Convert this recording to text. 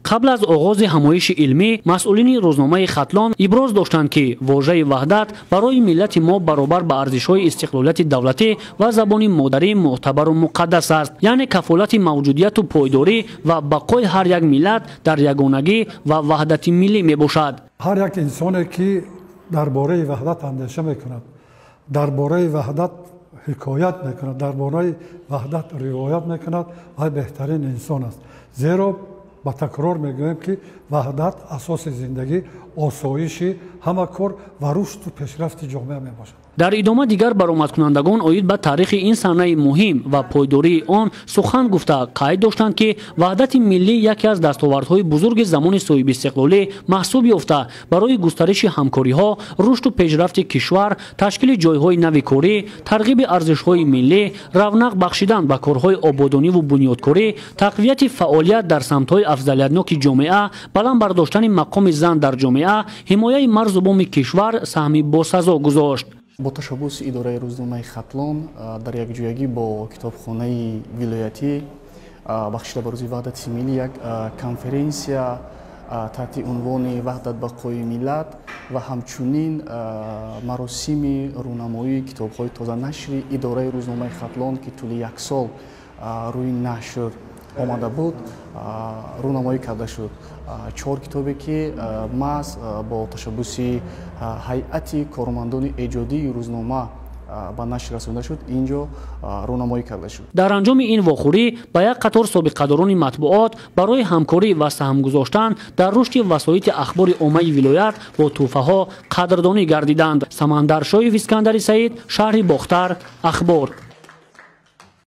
Қабл аз оғози ҳамоиши илмӣ масъулини рӯзномаи Хатлон иброз доштанд, ки вожаи ваҳдат барои миллати мо баробар ба арзишҳои истиқлолияти давлатӣ ва забони модарӣ мӯътабару муқаддас аст, яъне кафолати мавҷудияту пойдорӣ ва бақои ҳар як миллат дар ягонагӣ ва ваҳдати миллӣ мебошад. Ҳар як инсоне, ки дар бораи ваҳдат андеша мекунад, дар бораи ваҳдат ҳикоят мекунад, дар бораи ваҳдат ривоят мекунад, вай беҳтарин инсон аст. Зеро ба такрор мегӯем, ки ваҳдат асоси зиндагӣ, осоиши ҳама кор ва рушду пешрафти ҷомеа мебошад. Дар идома дигар баромадкунандагон оид ба таърихи ин санаи муҳим ва пойдории он сухан гуфта, қайд доштанд, ки ваҳдати миллӣ яке аз дастовардҳои бузурги замони соҳибистиқлолӣ маҳсуб ёфта, барои густариши ҳамкориҳо, рушду пешрафти кишвар, ташкили ҷойҳои нави корӣ, тарғиби арзишҳои миллӣ, равнақ бахшидан ба корҳои ободониву бунёдкорӣ, тақвияти фаъолият дар самтҳои афзалиятноки ҷомеа, баланд бардоштани мақоми зан дар ҷомеа, ҳимояи марзу буми кишвар саҳми босазо гузошт. Бо ташаббуси идораи рӯзномаи Хатлон дар якҷоягӣ бо китобхонаи вилоятӣ бахшида ба рӯзи ваҳдати миллӣ як конференсия таҳти унвони «Ваҳдат бақои миллат» ва ҳамчунин маросими рӯнамоии китобҳои тозанашри идораи рӯзномаи Хатлон, ки тӯли як сол рӯи нашр омада буд, рӯнамоӣ карда шуд. Чор китобе, ки маҳз бо ташаббуси ҳайати кормандони эҷодии рӯзнома ба нашр расонда шуд, ин ҷо рӯнамоӣ карда шуд. Дар анҷоми ин вохӯрӣ ба як қатор собиқадорони матбуот барои ҳамкорӣ ва саҳм гузоштан дар рушди васоити ахбори оммаи вилоят бо тӯҳфаҳо қадрдонӣ гардиданд. Самандар Шоев, Искандари Саид, шаҳри Бохтар, Ахбор.